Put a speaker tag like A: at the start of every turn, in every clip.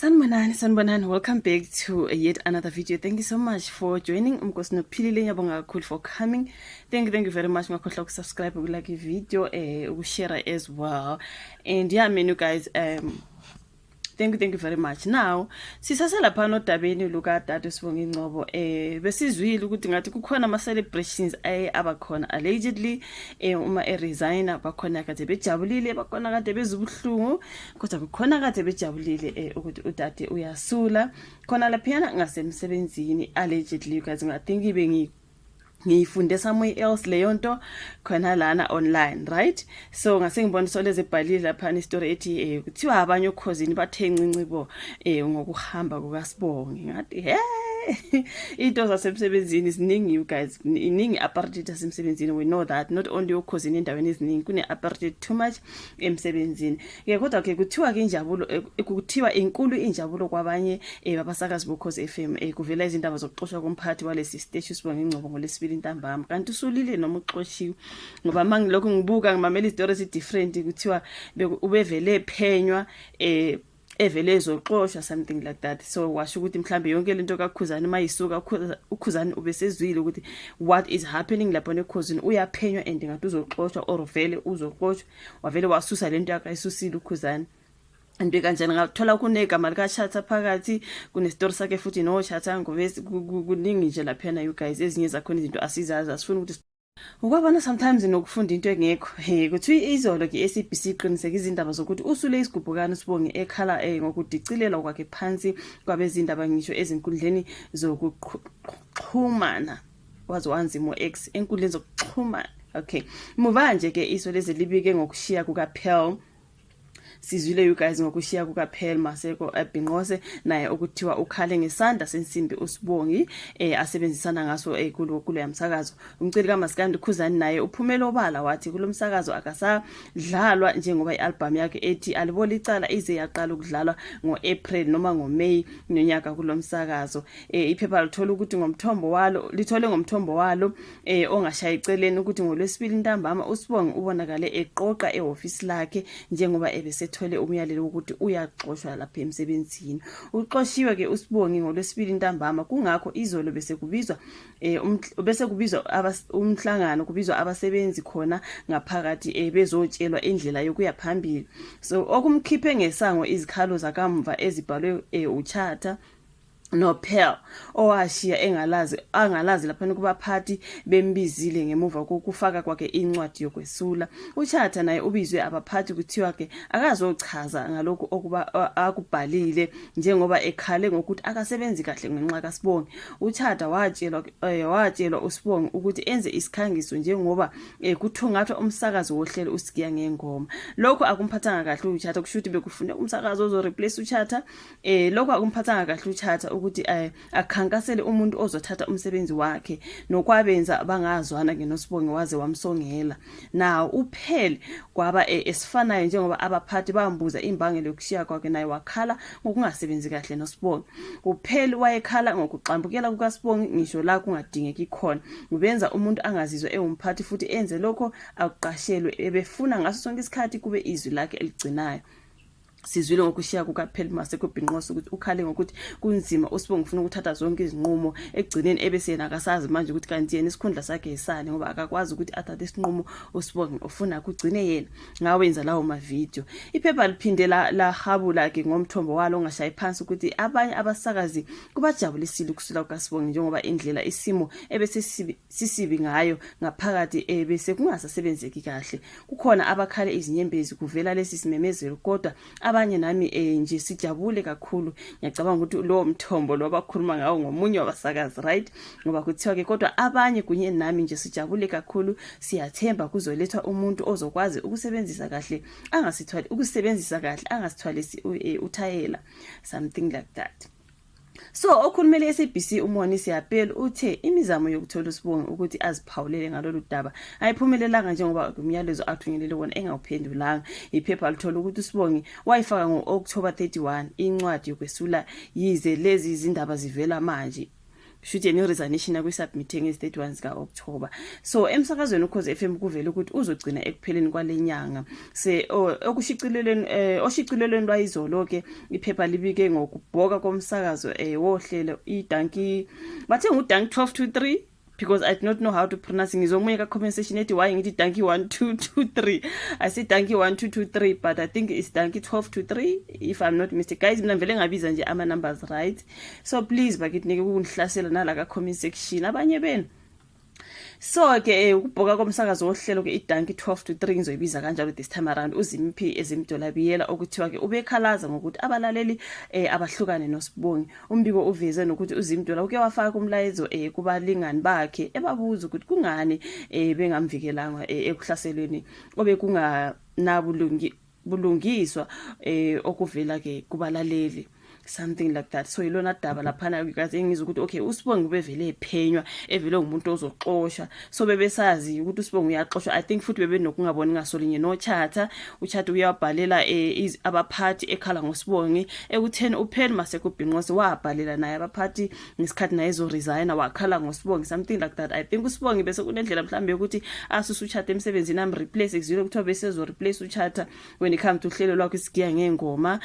A: Sanibonani, sanibonani. Welcome back to yet another video. Thank you so much for joining. Umkosi nokuphilile, ngiyabonga kakhulu for coming. Thank you, thank you very much. Ngakhohlwa ukusubscribe, ukulike video, ukushare as well. And yeah, man, you guys, thank you, thank you very much. Now, sisasela nodabeni luka Dade Sibongi Ngcobo. Besizwile ukuthi ngathi kukhona ama celebrations aye abakhona allegedly uma e resigner, bakhona kade bejabulile, bakhona kade bezubuhlungu, kodwa kukhona kade bejabulile ukuthi udade uyasula khona laphiyana ngasemsebenzini allegedly. You guys, I think ibe ngiyifunde somewhere else leyo nto khona lana online, right? So ngase ngibona soleze ebhalile lapha istory ethi kuthiwa abanye okhozini bathe ncinci bo ngokuhamba kukaSibongi. Ngathi he, into zasemsebenzini ziningi, you guys, iningi apartheid yasemsebenzini. We know that not only okhozini, endaweni eziningi kune apartheid too much emsebenzini ke. Kodwa ke kuthiwa ke injabulo, kuthiwa inkulu injabulo kwabanye abasakazi bokhozi FM kuvela izindaba zokuxoshwa komphathi walesi siteshi Sibongi Ngcobo ngolesibili ntambama. Kanti usulile noma uxoshiwe? Ngoba mangilokhu ngibuka, ngimamela izitori ezi different, kuthiwa ubevele ephenywa, evele ezoxoshwa, something like that. So washo ukuthi mhlambe yonke lento kaKhuzani mayisuka, uKhuzani ubesezwile ukuthi what is happening lapha nekhozini, uyaphenywa and ngathi uzoxoshwa or vele uzoxoshwa, wavele wasusa lento yakhe ayisusile uKhuzani, into kanjani. Ngathola kunegama likaShatha phakathi, kunestori sakhe futhi noShatha ngobesi. Kuningi nje laphana, you guys. Ezinye zakhona izinto asizazi, asifuni ukuthi ukwabona sometimes nokufunda into engekho. He, kuthiwa izolo ke SABC iqiniseka izindaba zokuthi usule isigubhukane uSibongi ekhala ngokudicilelwa kwakhe phansi kwabezindaba ngisho ezinkundleni zokuxhumana, waze wanzima X, enkundleni zokuxhumana. Okay, muva nje ke iso lezi libike ngokushiya kukaPearl. Sizwile, you guys, ngokushiya kukaPearl Maseko Binqose, naye okuthiwa ukhale ngesandla sensimbi uSibongi asebenzisana ngaso kulo kulo yamsakazo. Umculi kaMaskandi Khuzani naye uphumela obala wathi kulomsakazo akasadlalwa, njengoba ialbum yakhe ethi Aliboli Icala ize yaqala ukudlalwa ngoApril noma ngoMay nonyaka kulomsakazo. Iphepha lithola ukuthi ngomthombo walo, lithole ngomthombo walo ongashayi eceleni ukuthi ngolwesibili ntambama uSibongi ubonakale eqoqa ehofisi lakhe njengoba ebesethole umyalelo wokuthi uyaxoshwa lapha emsebenzini. Uxoshiwe ke uSibongi ngolwesibili ntambama, kungakho izolo bese kubizwa bese kubizwa umhlangano, kubizwa abasebenzi khona ngaphakathi bezotshelwa indlela yokuya phambili. So okumkhiphe ngesango izikhalo zakamva ezibhalwe uChatha noPearl, owashiya engalazi angalazi lapha kubaphathi bembizile ngemuva kokufaka kwakhe incwadi yokwesula. UChatha naye ubizwe abaphathi, kuthiwa ke akazochaza ngalokhu okuba akubhalile njengoba ekhale ngokuthi akasebenzi kahle ngenxa kaSibongi. UChatha watshelwa uSibongi ukuthi enze isikhangiso njengoba kuthungathwa umsakazi wohlelo uSigiya Ngengoma. Lokho akumphathanga kahle uChatha, kusho ukuthi bekufune umsakazi ozo replace uChatha. Lokho akumphathanga kahle uChatha ukuthi akhankasele umuntu ozothatha umsebenzi wakhe, nokwabenza bangazwana ke noSibongi, waze wamsongela. Now uPearl kwaba esifanayo, njengoba abaphathi bambuza imbangela yokushiya kwakhe, naye wakhala ngokungasebenzi kahle noSibongi. UPearl wayekhala ngokuxambukela kukaSibongi ngisho la kungadingeki khona, kubenza umuntu angazizwa ewumphathi futhi enze lokho akuqashelwe, ebefuna ngaso sonke isikhathi kube izwi lakhe eligcinayo. Sizwile ngokushiya kukaPearl Maseko Binqose ukuthi ukhale ngokuthi kunzima, uSibongi ufuna ukuthatha zonke izinqumo, ekugcineni ebese yena akasazi manje ukuthi kanti yena isikhundla sakhe yisani, ngoba akakwazi ukuthi athathe isinqumo, uSibongi ufuna kugcine yena ngawenza lawo mavidiyo. Iphepha liphinde lahabula ke ngomthombo walo ongashayi phansi ukuthi abanye abasakazi kubajabulisile ukusula kukaSibongi, njengoba indlela isimo ebese sisibi ngayo ngaphakathi bese kungasasebenzeki kahle. Kukhona abakhale izinyembezi kuvela lesi simemezelo, kodwa abanye nami nje sijabule kakhulu. Ngiyacabanga ukuthi lowo mthombo lo abakhuluma ngawo ngomunye wabasakazi, right? Ngoba kuthiwa ke kodwa abanye kunye nami nje sijabule kakhulu, siyathemba kuzolethwa umuntu ozokwazi ukusebenzisa kahle, angasithwali ukusebenzisa kahle, angasithwalisi uthayela, something like that. So okhulumele i-SABC uMoni Seapelo uthe imizamo yokuthola uSibongi ukuthi aziphawulele ngalolu daba ayiphumelelanga, njengoba umyalezo athunyelele wona engawuphendulanga. Iphepha lithola ukuthi uSibongi wayifaka ngo-October 31 incwadi yokwesula, yize lezi zindaba zivela manje. Shuthi yena i-resignation akuyisubmithe ngezi-31 zika-October. So emsakazweni Ukhozi FM kuvele ukuthi uzogcina ekupheleni kwale nyanga. Se okushicilelweni oshicilelweni lwayizolo ke iphepha libike ngokubhoka komsakazo wohlelo iDankie, bathe nguDankie 12 to 3, because I do not know how to pronounce. Ngizomunye ka comment section ethi why ngithi Dankie 1 2 2 3. I say Dankie 1 2 2 3, but I think it's Dankie 12 to 3, if I'm not mistaken, guys. Mina vele ngabiza nje ama numbers, right? So please bakithi, nike ukungihlasela nala ka comment section abanye benu. So ke ukubhoka komsakazo wohlelo ke iDankie 12 to 3, ngizoyibiza kanjalo this time around, uZimphi eZimdola Biyela, okuthiwa ke ubekhalaza ngokuthi abalaleli abahlukane noSibongi. Umbiko uveze nokuthi uZimdola uke wafaka umlayezo kubalingani bakhe ebabuza ukuthi kungani bengamvikelanga ekuhlaselweni obekunga nabulungi bulungiswa okuvela ke kubalaleli, something like that. So ilona daba laphana kaze ngizwe ukuthi okay, uSibongi ubevele ephenywa, evele ngumuntu ozoxoshwa. So bebesazi ukuthi uSibongi uyaxoshwa. I think futhi bebenokungaboni ngasolinye noChatha. UChatha uyabhalela abaphathi ekhala ngoSibongi ekutheni uPearl Maseko Bhinqose wabhalela naye abaphathi ngesikhathi naye ezoresigna, wakhala ngoSibongi, something like that. I think uSibongi bese kunendlela mhlawumbe yokuthi asuse uChatha emsebenzini, amreplace. Kuzwile kuthiwa bese ezoreplace uChatha when it comes to uhlelo lwakhe isigiya ngengoma.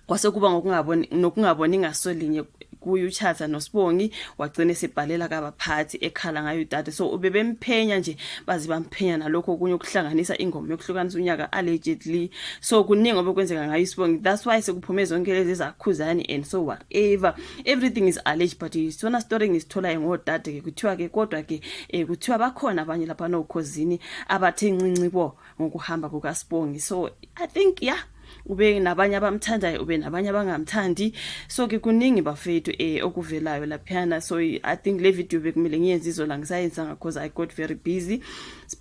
A: Kwase kuba ngokungaboni nokungaboni ngasolinye kuye uChatha noSibongi, wagcina sebhalela kabaphathi ekhala ngayo udade. So ubebemphenya nje, bazi bamphenya nalokho okunye okuhlanganisa ingoma yokuhlukanisa unyaka, allegedly. So kuningi obekwenzeka ngayo iSibongi. That's why sekuphume zonke lezi zakhuzani and so whatever. Everything is alleged, but isona story ngisitholayo ngodade ke kuthiwa ke, kodwa ke kuthiwa bakhona abanye lapha noKhozini abathe ncinci bo ngokuhamba kukaSibongi. So I think, yeah, ube nabanye abamthandayo, ube nabanye abangamthandi. So ke kuningi bafethu okuvelayo laphana. So I think le video bekumele ngiyenze izola, ngisayenzanga because I got very busy.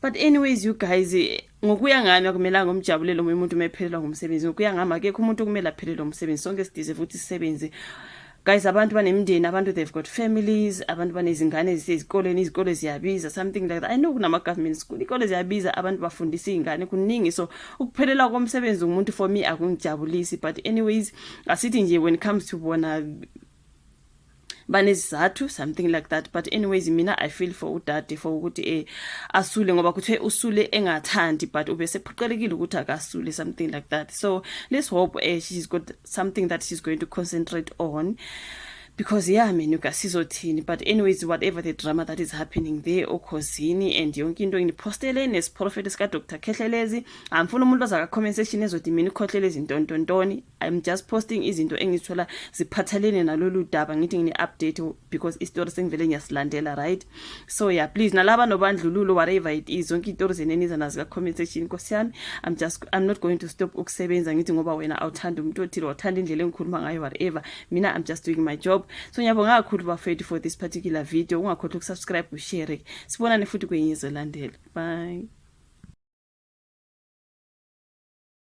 A: But anyways, you guys, ngokuya ngami akumelanga umjabulele omunye umuntu uma ephelelwa ngumsebenzi. Ngokuya ngami akekho umuntu okumele aphelelwe umsebenzi. Sonke sideserve ukuthi sisebenze, guys. Abantu banemindeni, abantu they've got families, abantu banezingane ezisezikoleni, izikole ziyabiza, something like that. I know kunama-government school, ikole ziyabiza, abantu bafundisa iy'ngane, kuningi. So ukuphelelwa komsebenzi umuntu, for me akungijabulisi. But anyways, asithi nje when it comes to bona banezizathu, something like that. But anyways, mina I feel for udade for ukuthi asule, ngoba kuthiwe usule engathandi, but ubesephoqelekile ukuthi akasule, something like that. So let's hope she's got something that she's going to concentrate on, because yeah, mina ukasizothini? But anyways, whatever the drama that is happening there oKhozini and yonke into, ngiphostele nesiprofeto sika Dr Khehlelezi. Angifuna umuntu oza ka comment section ezothi mina ukhohlele izinto ntontoni. I'm just posting izinto engizithola ziphathelene nalolu daba, ngithi ngini update because istory sengivele ngiyasilandela, right? So yeah, please, nalaba nobandlululo, whatever it is, zonke istory zeneniza nazo ka comment section. Nkosi yami, I'm not going to stop ukusebenza ngithi ngoba wena awuthanda umuntu othile, wathanda indlela engikhuluma ngayo, whatever. Mina I'm just doing my job. So ngiyabonga kakhulu bafethu for this particular video. Ungakhohlwa ukusubscribe, ushare. Sibonane futhi kwenye izolandela. Bye.